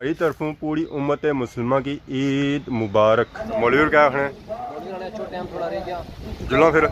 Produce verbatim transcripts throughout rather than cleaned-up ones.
ہماری طرفوں پوری امت مسلمہ کی عید مبارک۔ مولوی ہور کیا آخنے؟ مولوی ہور آخنے، اچھو، ٹائم تھوڑا رہ گیا۔ جلاں پھر۔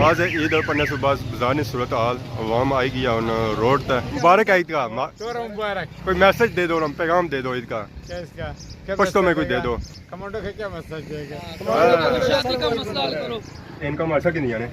آج ہے عید اور پڑھنے سے بعد بازار نی صورتحال، عوام آئی گیا ہن روڈ تے۔ مبارک ہے عید کا، ما-، تہاڑا مبارک۔ کوئی میسج دے دو نا، پیغام دے دو عید کا۔ کس کا؟ کیا پشتو میں کوئی دے دو۔ کمانڈو کا کیا میسج دے گا؟ کمانڈو کو شادی کا مسئلہ حل کرو۔ ان کا ماشا کی نہیں آنے۔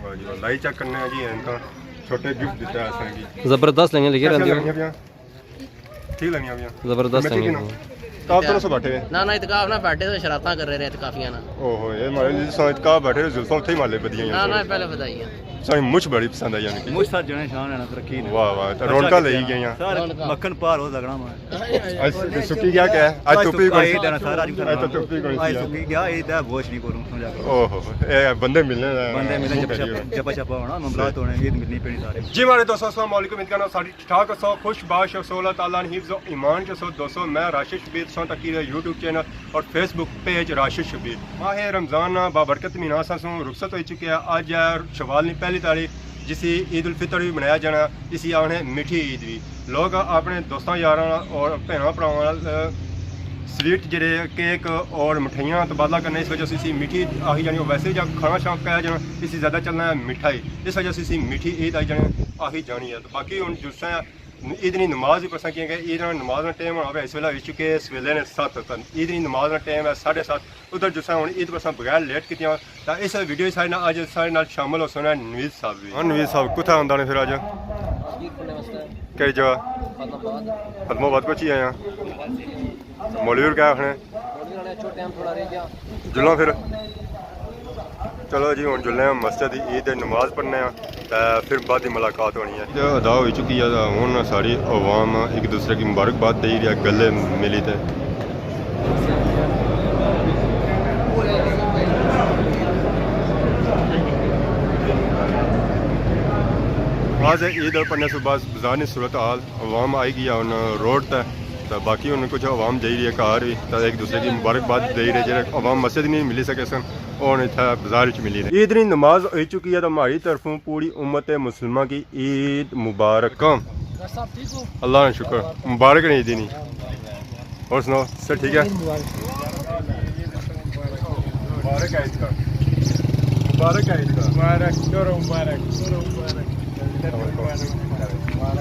واہ جی واہ، لائی چیک کرنے ہیں جی، ان کا چھوٹے گفٹ دیتا ہے اساں کی۔ زبردست لگے، لگے کیسے رہندے ہو۔ لگیاں پیاں؟ ٹھیک لگیاں پیاں۔ زبردست لگیاں پیاں۔ تو آپ طرف سے بیٹھے ہوئے؟ نہ، نہ، اعتکاف نہ بیٹھے، تو شرارتاں کر رہے ہیں اعتکافیاں نا۔ اوہو، یہ ہمارے جس طرح اعتکاف بیٹھے ہوئے، زلفاں اتھے ہی مالے بدیاں نہ، نہ، پہلے بدائی ہیں۔ ساری مچھ بڑی پسند آئی یعنی کہ۔ مچھ ساتھ جنے شان ہے نا، ترقی نے۔ واہ واہ، تو اچھا رونقاں لئی گئیاں۔ سارے مکھن پار ہو لگنا میں۔ اج سکی گیا کیا ہے؟ اج اج ٹوپی سکی کوئی سی۔ گیا نا سارا، اج اج تو ٹوپی کوئی اج سی۔ سکی گیا، اے تے بوش نہیں کروں، سمجھا کرو۔ اوہو، اے بندے ملنے نا، اے بندے ملنے، منہ جپا کریو۔ شپا، جپا شپا ہونا، مملات ہونے، عید ملنی پینی سارے۔ جی ماڑے دوستو، السلام علیکم، امید کرنا ساری ٹھیک ٹھاک ہسو، خوش باش ہسو، اللہ تعالیٰ نے حفظ و ایمان چ ہسو۔ دوستو، میں راشد شبیر، تساں تکی رہے یوٹیوب چینل اور فیس بک پیج راشد شبیر۔ ماہ رمضان نا بابرکت مہینہ اساں سوں رخصت ہوئی چکیا۔ اج ہے شوال نی پہلی تاریخ، جسی عید الفطر وی منایا جانا، اسی آخنے میٹھی عید وی۔ لوگ اپنے دوستاں یاراں اور بھیناں بھراواں نال، اے، سویٹ جڑے کیک اور مٹھائیاں تبادلہ کرنے، اس وجہ سے اسی میٹھی عید آخی جانی۔ اور ویسے جب کھانا شام پکایا جانا، اسی زیادہ چلنا ہے مٹھائی، اس وجہ سے اسی میٹھی عید آخی جانی، آخی جانی ہے۔ تو باقی ہن جلسے عید نی نماز وی پڑھساں، کیونکہ عید نا نماز نا ٹائم ہونا پیا، اس ویلے ہوئی چکے، اس ویلے نے ست، تے عید نی نماز نا ٹائم ہے ساڑھے ست۔ ادھر جلساں ہن عید پڑھساں بغیر لیٹ کیتیاں۔ تے اس ویڈیو ساڑے نال، اج ساڑے نال شامل ہوسن نوید صاحب وی۔ ہاں نوید صاحب، کتھے آندا نے پھر اج؟ عید پڑھنے واسطے۔ کہڑی جگہ؟ فاطم آباد۔ فاطم آباد پہنچی آئے ہاں۔ مولوی ہور کیا آخنے؟ مولوی ہور آخنے، اچھو، ٹائم تھوڑا رہ گیا۔ جلاں پھر۔ چلو جی، ہن جلنے آں مسجد، عید نماز پڑھنے آں، تے پھر بعد دی ملاقات ہونی ہے۔ عید ادا ہوئی چکی ہے، تے ہن ساری عوام ایک دوسرے کی مبارکباد دئی رہی ہے، گلے ملی تے۔ آج عید اور پڑھنے سے بعد بازار نی صورتحال، عوام آئی گیا ہن روڈ تے، تے باقی ہن کچھ عوام جائی رہی ہے گھر وی، تے ایک دوسرے کی مبارکباد دئی رہے، جڑے عوام مسجد نہیں ملی سکے سن، او ہن اتھے بازار وچ ملی رہے۔ عید نی نماز ہوئی چکی ہے، تے ہماری طرفوں پوری امت مسلمہ کی عید مبارک۔ ڈاکٹر صاحب ٹھیک ہو؟ اللہ نا شکر، مبارک نے عید نی۔ اور سناؤ، سب ٹھیک ہے؟ عید مبارک۔ مبارک ہے عید کا۔ مبارک ہے عید کا۔ مبارک، چورو مبارک، چورو مبارک۔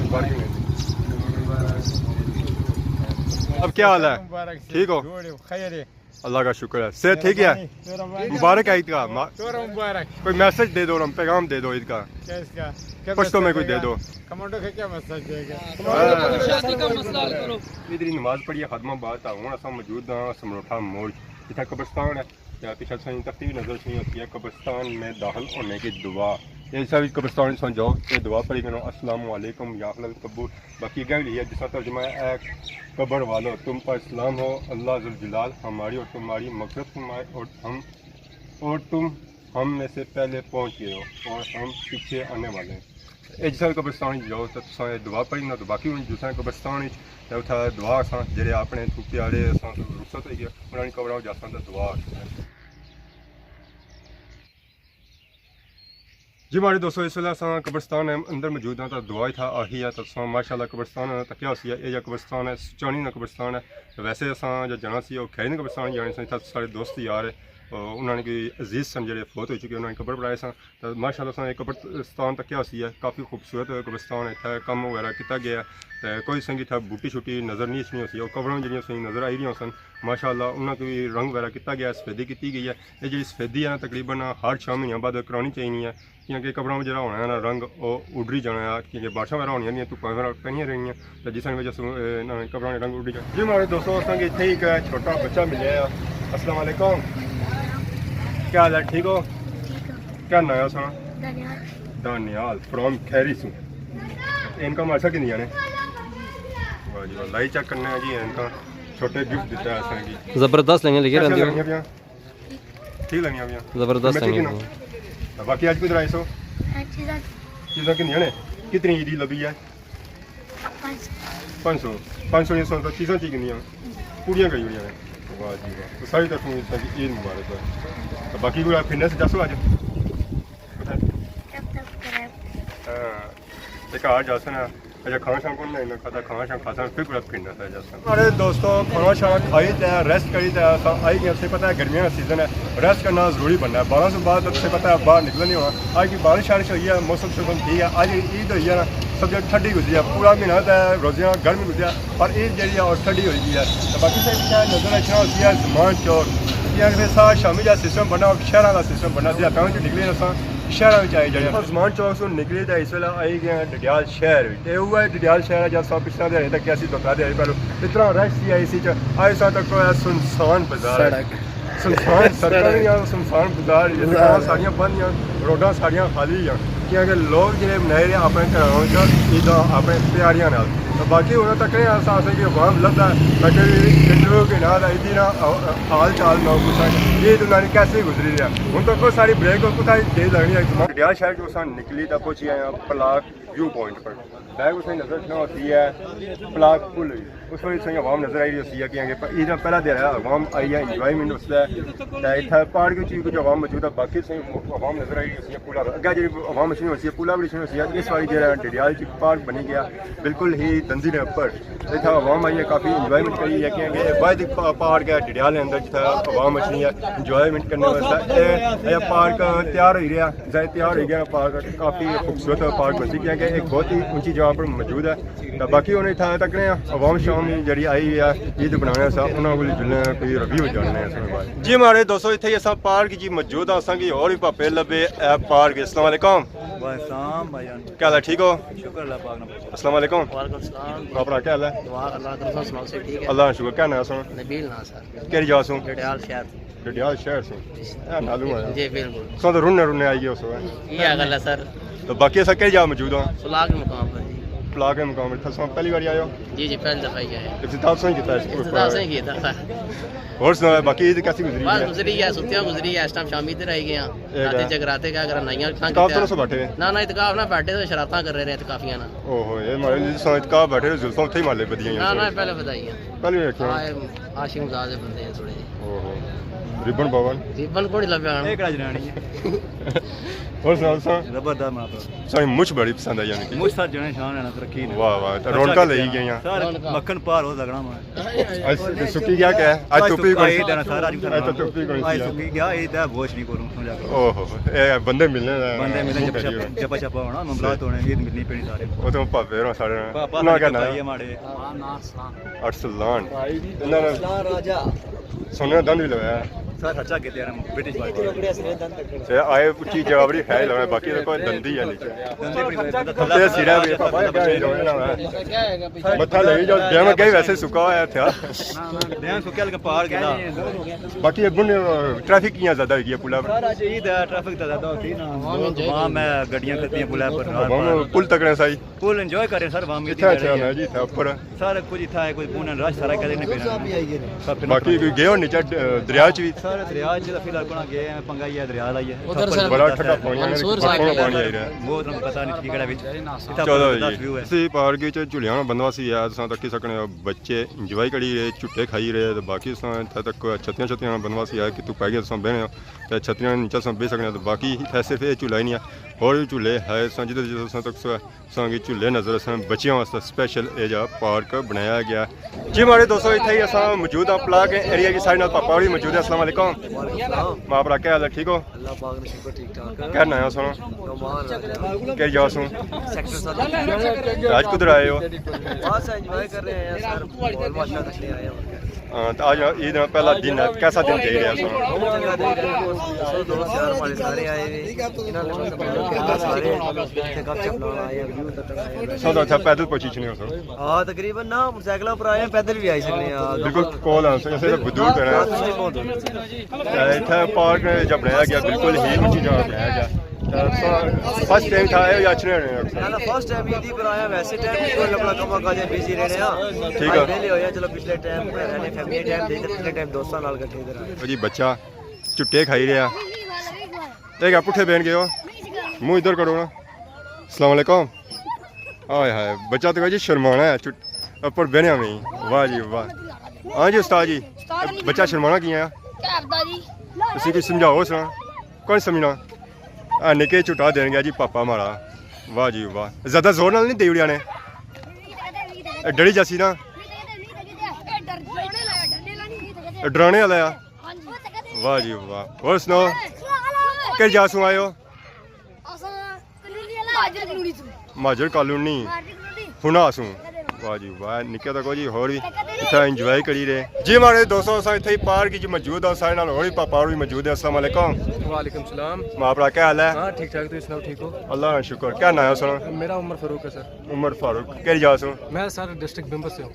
مبارک۔ اب کیا حال ہے؟ مبارک سے ٹھیک ہو؟ جوڑ ہو، خیر ہے۔ اللہ کا شکر ہے۔ صحت ٹھیک ہے؟ مہربانی، مہربانی۔ مبارک ہے عید کا۔ ما-، چورو مبارک۔ کوئی میسج دے دو نا، پیغام دے دو عید کا۔ کس کا؟ کیا پشتو میں کوئی دے دو۔ کمانڈو کا کیا میسج دے گا؟ کمانڈو کو شادی کا مسئلہ حل کرو۔ ادھر ہی نماز پڑھی ہے، خاتمہ بات ہے۔ ہن اساں موجود ہاں سمروٹھا موڑ، اتھا قبرستان ہے۔ یا پچھے تساں تختی وی نظر اچھنی ہوتی ہے، قبرستان میں داخل ہونے کی دعا۔ یہ سب قبرستان تساں جاؤ، یہ دعا پڑھی کرو، السلام علیکم یا اہل القبور۔ باقی اگے وی ہے، جس طرح ترجمہ ہے، اے قبر والو، تم پر سلام ہو، اللہ ذوالجلال ہماری اور تمہاری مغفرت فرمائے اور ہم، اور تم ہم میں سے پہلے پہنچ گئے ہو اور ہم پیچھے آنے والے ہیں۔ اے جس طرح قبرستان وچ جاؤ تے تساں اے دعا پڑھی نا، تے باقی ہن جس طرح قبرستان وچ تے اتھا دعا اساں جڑے اپنے تو پیارے اساں تو رخصت ہوئی گئے، انہاں نی قبراں وچ اساں تے دعا۔ جی ماڑے دوستو، اس ویلے اساں قبرستان اندر موجود ہاں، تے دعا اتھا آخی ہے، تے تساں ماشاءاللہ قبرستان تکیا ہوسی ہے، اے جا قبرستان ہے، سچانی نا قبرستان ہے۔ تے ویسے اساں جو جانا سی، او کھیری نا قبرستان جانے ساں، اتھا سارے دوست یار، او انہاں نے کوئی عزیز سن جڑے فوت ہوئی چکے، انہاں نے قبر بنائے ساں۔ تے ماشاءاللہ اساں اے قبرستان تکیا ہوسی ہے، کافی خوبصورت قبرستان ہے، اتھا کم وغیرہ کیتا گیا ہے۔ تے کوئی سنگی اتھا بوٹی شوٹی نظر نہیں اچھنی ہوسی، او قبراں جڑیاں سن نظر آئی رہیاں سن۔ ماشاءاللہ انہاں کو بھی رنگ وغیرہ کیتا گیا ہے، سفیدی کیتی گئی ہے۔ اے جڑی سفیدی ہے نا، تقریباً ہر چھ مہینیاں بعد کرانی چاہیے ہے، کیونکہ قبراں جڑا ہونا ہے نا رنگ، او اڈری جانا ہے، کیونکہ بارشاں وغیرہ ہونیاں، دھوپاں وغیرہ پینیاں رہنیاں، تے جس وجہ سے، اے، انہاں نے قبراں نے رنگ اڈری جانا۔ جی ماڑے دوستو، اساں کی اتھے ایک چھوٹا بچہ ملیا ہے۔ السلام علیکم، کیا حال ہے؟ ٹھیک ہو؟ کیا نام ہے اساں؟ دانیال۔ دانیال فرام کھیری سوں۔ ان کا ماشا کی نہیں آنے۔ واہ جی واہ، لائی چیک کرنے ہیں جی، ان کا چھوٹے گفٹ دیتا ہے اساں کی۔ زبردست لگیاں، لگیاں رہندیاں۔ ٹھیک لگیاں پیاں؟ زبردست لگیاں پیاں۔ باقی اج کدھر آئے سو؟ چیزاں۔ چیزاں کنیاں نے؟ کتنی عیدی لبھی ہے؟ پانچ سو۔ پانچ سو، پانچ سو چیزاں چی کنیاں؟ پوریاں کری اوڑیاں نے۔ واہ جی واہ۔ تو ساری طرفوں عید مبارک ہو۔ تو باقی کوئی پھرنے سے دسو اج۔ ہاں۔ گھر جاساں نا، اچھا کھانا شانا کون نہیں کھاتا، کھانا شانا کھاساں، پھر پورا پھرنا پیا جاساں۔ ارے دوستو، کھانا شانا کھائی تے ریسٹ کری تے اساں آئی گئے، اساں پتہ ہے گرمیاں نا سیزن ہے، ریسٹ کرنا ضروری بننا ہے۔ بارہ سو بعد تک سے پتہ ہے باہر نکلنا نہیں ہونا۔ اج کی بارش شارش ہوئی ہے، موسم شوسم ٹھیک ہے، اج عید ہوئی ہے نا، سب جو ٹھنڈی گزری ہے، پورا مہینہ تے روزیاں گرمی گزریا، پر عید جیڑی ہے اور ٹھنڈی ہوئی گئی ہے۔ تے باقی سب کیا نظر اچھنا ہوتی ہے زمان چوک، کیا کہ سا شامی جا سسٹم بننا، شہراں دا سسٹم بننا، دیہاتاں وچ نکلی اساں شہراں وچ آئی جانے۔ زمان چوک سوں نکلی تے اس ویلے آئی گئے ہیں ڈڈیال شہر وچ۔ تے اوہ ہے ڈڈیال شہر ہے جہاں سب پچھلے دیہاڑے تک کیا سی، دو ترے دیہاڑے پہلے اتنا رش سی آئی سی چ، آج ساں تک کوئی سنسان بازار ہے۔ سڑک۔ سنسان سڑکاں سڑک۔ وی آں، سنسان بازار، یہ بازار۔ دکاناں ساریاں بند ہیاں، روڈاں ساریاں خالی ہیاں، کیونکہ لوگ جڑے منائی رہے اپنے گھراں وچ عیداں اپنے تیاریاں نال۔ تے باقی ہن تک نے اساں اساں کی عوام لبھدا ہے، تاکہ وی ٹھیک ہے نا، عیدی نا حال چال نہ پوچھا، عید انہاں نے کیسے گزری رہی ہے۔ ہن تک کوئی ساری بریک کتھا گئی لگنی ہے۔ ڈڈیال شہر جو اساں نکلی تے پہنچی آئے ہیں پلاک ویو پوائنٹ پر۔ بیک اسے نظر اچھنا ہوتی ہے پلاک پل۔ اس وقت اتھاں عوام نظر آئی رہی ہوسی ہے، کیونکہ پ-، عید نا پہلا دن ہے، عوام آئی ہے، انجوائمنٹ اس ہے۔ تے اتھا پارک وچ وی کچھ عوام موجود ہے، باقی اتھاں عوام نظر آئی رہی ہوسی ہے پلا پر۔ اگے جڑی عوام اچھنی ہوسی ہے، پلا پر اچھنی ہوسی ہے، اس واری جڑا ڈڈیال وچ پارک بنی گیا، بالکل ہی دندی نے اوپر۔ اتھا عوام آئی ہے، کافی انجوائمنٹ کری ہے، کیونکہ واحد پا-، پارک ہے ڈڈیال نے اندر جتھا عوام اچھنی ہے انجوائمنٹ کرنے واسطے۔ اے، اے پارک تیار ہوئی رہیا، ظاہر تیار ہوئی گیا پارک، کافی خوبصورت پارک بنسی گیا کہ ایک بہت ہی اونچی جگہ پر موجود ہے۔ تے باقی انہیں اتھا تک نے عوام شام جڑی آئی ہوئی ہے عید بنانے سا، انہاں کول جلنے کوئی ریویو جاننے ہیں سارے بارے۔ جی ماڑے دوستو، اتھے ہی اساں پارک جی موجود ہاں، اساں کی اور بھی پاپے لبے اے پارک۔ السلام علیکم۔ وعلیکم السلام بھائی جان۔ کیا حال ہے، ٹھیک ہو؟ شکر اللہ پاک نا۔ السلام علیکم۔ وعلیکم السلام۔ بابا کیا حال ہے؟ دعا اللہ کرم، سب سناؤ، سب ٹھیک ہے؟ اللہ کا شکر۔ کیا نام سن؟ نبیل نام سر۔ کیڑی جگہ سوں؟ ڈڈیال شہر۔ ڈڈیال شہر سوں؟ اے نالوں آیا۔ جی بالکل۔ سو تو رنے رنے آئی گئے اس وقت۔ یہ گل ہے سر۔ تو باقی اساں کیڑی جگہ موجود ہاں؟ پلاک کے مقام پر جی۔ پلاک کے مقام پر۔ تساں پہلی بار آئے ہو؟ جی جی، پہلی دفعہ ہی آئے۔ افتتاح سوں ہی کیتا ہے؟ افتتاح سوں ہی کیتا سر۔ اور سناؤ، باقی عید کیسی گزری بس ہے؟ گزری ہے، ستیاں گزری ہے، اس ٹائم شامی ادھر آئی گئے ہیں۔ اے راتی گا۔ جگراتے کیا کرنا، نائیاں کتھاں اعتکاف کیتے تو نہ سو بیٹھے ہوئے؟ نہ نہ، اعتکاف نہ بیٹھے تو شرارتاں کر رہے ہیں اعتکافیاں نا۔ اوہو، اے ماڑے جی ساں اعتکاف بیٹھے تو زلفاں اتھے ہی مالے بدیاں نہ نہ، پہلے بدائی ہیں۔ پہلے ویکھیاں۔ ہاں، اے عاشق مزاج دے بندے ہیں تھوڑے جے۔ اوہو۔ ربن پاون۔ ربن کوڑی لبیا ہن۔ اے کڑا جنانی ہے۔ اور سناؤ ساں؟ زبردست ماں پیو۔ ساں مچھ بڑی پسند آئی یعنی کہ۔ مچھ ساتھ جنے شان ہے نا، ترقی نے۔ واہ واہ، تے خرچہ رونقاں کیتے لئی نا۔ گئیاں۔ سارا رونقاں۔ مکھن پار ہو لگنا ماں۔ اج سکی گیا کہ ہے؟ اج اج تپی سکی، کوئی عید ہے نا، سارا اج اج تپی کوئی اج سی۔ سکی گیا، عید ہے، گوشت نہیں کروں، سمجھا کرو۔ اوہو، اے بندے ملنے دا بندے ملنے، منہ جب کریو۔ شپ-، جب شپا ہونا، مملات ہونے، عید ملنی پینی سارے۔ او تو پاپے ہونا سارے۔ پاپا اٹھ سو لان۔ انہاں نے سونے دا دند بھی لگایا ہے۔ سارا خرچہ کیتے ہیں، برٹش پارٹی۔ تے آئے اچھی جگہ بڑی ہے لگا، باقی تو کوئی دندی ہے نیچے۔ تے سیرا بھی پاپا کیا ہی رونا ہے۔ متھا لگی جو جیون گئی ویسے سکا ہوا تھا۔ دیاں سکیا لیکن پار گلا۔ باقی اے بن ٹریفک کیاں زیادہ ہوئی گئی ہے پلا پر؟ سارا چیز ہے، ٹریفک تو زیادہ ہوتی نا۔ عوام لوگ انجوائے عوام کرے۔ ہے، گڈیاں کھڑتیاں پلا پر، عوام پل تکنے سائی۔ پل انجوائے کرے سر، عوام کی اتھا اچھا ہے جی، اتھا اوپر۔ سارا کچھ اتھا ہے، کوئی پونا رش سارا کدے نہیں پینا۔ سب پھر باقی کوئی گئے ہو نیچے، دریا چ بھی؟ سر دریا چ تو فی الحال کونا گئے ہیں، پنگا ہی ہے دریا والا ہی ہے۔ ادھر سب سر بڑا ٹھنڈا پانی آنا، منصور صاحب پکھڑا پانی آئی رہا ہے۔ بہت رنگ پتا نہیں ٹھیک ہے وچ۔ اتھا چلو بڑا جی، ویو ہے۔ اسی پارک وچ جھولیاں بندوبست ہی ہے، تساں تکی سکنے ہو، بچے انجوائے کری رہے، جھوٹے کھائی رہے، تے باقی تساں اتھا تک چھتریاں چھتریاں بندوبست ہی ہے کہ تو پہ گئے تساں بہنے ہو، تے چھتریاں نیچے تساں بہہ سکنے ہو، تے باقی اتھا صرف اے جھولا ہی نہیں ہے، ہور وی جھولے ہے، تساں جدھر جدھر تساں تک سو ہے، تساں کی جھولے نظر اساں بچیاں واسطے سپیشل اے جا پارک بنایا گیا۔ جی ماڑے دوستو، اتھے ہی اساں موجود ہاں پلاک ایریا کی سائیڈ نال، پاپا ہوری موجود ہے۔ السلام علیکم۔ وعلیکم السلام۔ ماں بھرا کیا حال ہے، ٹھیک ہو؟ اللہ پاک نے شکر ٹھیک ٹھاک ہے۔ کیا نام ہے سنو؟ نعمان راجہ۔ کیا جا سو؟ سیکٹر سات۔ آج کدھر آئے ہو؟ بس انجوائے کر رہے ہیں سر، ماحول ماشاءاللہ اچھے آئے ہیں۔ ہاں، تو آج عید نا پہلا دن ہے، کیسا دن جائی رہا سو؟ چنگا دن ہے، دوست یار ہمارے سارے آئے ہوئے، انہاں نے مطلب سارے اتھے گپ شپ لانا آئے ہیں، ویو تکنا آئے ہیں۔ سو تو اچھا پیدل پہنچی چنے ہو سو؟ ہاں، تقریباً نا موٹر سائیکل پر آئے ہیں، پیدل بھی آئی سکنے ہیں۔ بالکل کول آ سکنے، اسے تو بدور پینا ہے۔ اتھے پارک جب بنایا گیا، بالکل ہی اونچی جگہ بنایا گیا۔ فرسٹ ٹائم تھا یا اچھنے ہونے اکثر؟ نہ، نہ، فرسٹ ٹائم عیدی پر آیا، ویسے ٹائم کوئی اپنا کما کاج بزی رہنے ہاں۔ ٹھیک ہے۔ آج ویلے ہویا، چلو پچھلے ٹائم پہلے فیملی ٹائم دے، پچھلے ٹائم دوستاں نال کٹھے ادھر آئے۔ جی بچہ چٹے کھائی رہیا۔ اے کیا پٹھے بہن گئے ہو؟ منہ ادھر کرو نا۔ السلام علیکم۔ ہائے ہائے، بچہ تو جی شرمانا ہے، چٹ-، اوپر بہنیا میں۔ واہ جی واہ۔ ہاں جی استاد جی، بچہ شرمانا کیاں ہے؟ کیا پتا جی؟ اسی کچھ سمجھاؤ سنا۔ کون سمجھنا؟ آ نکے چھٹا دین گیا جی پاپا ماڑا۔ واہ جی واہ، زیادہ زور نال نہیں دے اڑیا نے؟ اے ڈری جاسی نا؟ اے ڈرانے والا آ۔ واہ جی واہ، اور سناؤ، کہڑی جا سوں آئے ہو؟ مہاجر کالونی، ہنا سوں۔ واہ جی واہ، نکے تکو جی، ہور وی اتھا انجوائے کری رہے جی۔ ماڑے دوستو، اساں اتھے ہی پارک وچ موجود ہاں، سارے نال ہور وی پاپا ہور وی موجود ہے۔ السلام علیکم۔ وعلیکم السلام۔ ماں اپنا کیا حال ہے؟ ہاں، ٹھیک ٹھاک، تسی سناؤ، ٹھیک ہو؟ اللہ کا شکر۔ کیا نام ہے سر؟ میرا عمر فاروق ہے سر۔ عمر فاروق، کہڑی جا سوں؟ میں سر ڈسٹرکٹ بمبس سے ہوں۔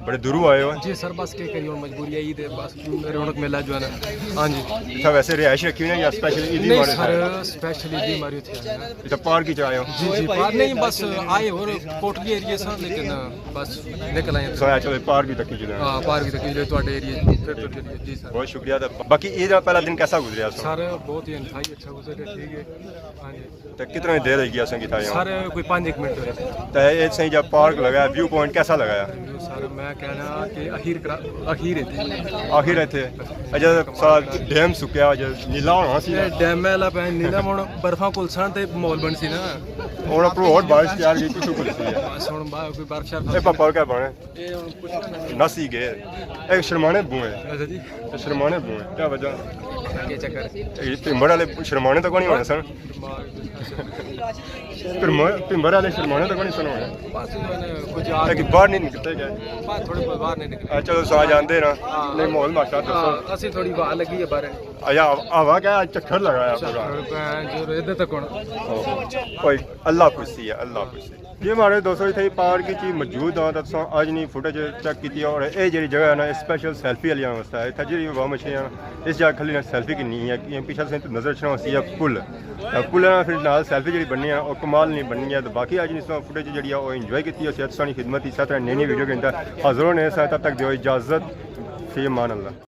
بڑے دوروں آئے ہو؟ جی سر، بس کیا کریے، ہن مجبوری ہے، عید ہے، بس رونق میلہ جو ہے نا۔ ہاں جی۔ اتھا ویسے رہائش رکھی ہوئی نا یا اسپیشل عیدی نہیں مارے سر، سارے؟ اسپیشل عیدی ماری اتھے آئے ہیں۔ اتھا پارک وچ آئے ہو؟ جی جی، پارک نہیں، بس آئے ہور کوٹلی ایریا سا، لیکن بس نکل آئے ہیں۔ سوچا چلو پارک بھی تکی چلے۔ ہاں، پارک بھی تکی چلے، تہاڈے ایریا پھر تر چلیے۔ جی سر۔ بہت شکریہ۔ تے باقی عید نا پہلا دن کیسا گزریا سر؟ سر بہت ہی انتہائی اچھا گزریا، ٹھیک ہے۔ ہاں جی۔ تے کتنی دیر ہوئی گئی اساں کی اتھا آئے ہاں؟ سر کوئی پانچ ایک منٹ ہوئے۔ تے اے سائیں جا پارک لگا، ویو پوائنٹ کیسا لگا؟ سر میں کہنا کہ اخیر کرا-، اخیر ہے۔ آخر اتھے۔ اچھا، سارا ڈیم سکیا، اچھا، نیلا ہونا سی نا۔ اے ڈیم والا پین نیلا، ہن برفاں کھلسن تے ماحول بنسی نا۔ ہن اپروں ہور بارش تیار کی، کچھ کھلسی ہے۔ بس ہن با-، کوئی برف شرف اے پاپا کیا بنے؟ اے ہن کچھ نسی گئے۔ اے شرمانے بوئے۔ اچھا جی۔ تے شرمانے بوئے۔ کیا وجہ؟ اے چکر۔ اے پمبر والے شرمانے تو کونی ہونے سن۔ پمبر، پمبر والے شرمانے تو کونی سن ہونے۔ بس انہوں نے کچھ آ اے کہ باہر نہیں نکلتے گئے؟ باہر تھوڑے بہت باہر نہیں نکلے۔ اے چلو، سا جاندے نا۔ ہاں۔ نہیں، ماحول ماشاءاللہ ہاں، دسو۔ اسی تھوڑی ہوا لگی ہے باہر۔ اچھا، ہوا کیا؟ چکر لگایا پورا۔ چکر پہ جو ادھر تک ہونا۔ اوہ، کوئی اللہ خوشی ہے، اللہ خوشی۔ جی ماڑے دوستو، اتھے پارک وچ ہی موجود ہاں، تاں تساں اج نی فوٹیج چیک کیتی ہے، اور اے جیڑی جگہ ہے نا، اسپیشل سیلفی آلیاں واسطے ہے۔ اتھے جیڑی عوام اچھی ہے نا، اس جگہ کھلی نا سیلفی کی نہیں ہے، یہ پیچھے سے نظر اچھنا ہوسی ہے پل۔ تے پل ہے نا، پھر نال سیلفی جیڑی بننی ہے نا، او کمال نی بننی ہے۔ تے باقی اج نی تساں فوٹیج جیڑی ہے، او انجوائے کیتی ہوسی ہے۔ تساں نی خدمت اچ اس طرح نئی نئی ویڈیو گھنٹہ حاضر ہونے سے، تب تک دیو اجازت، فی امان اللہ۔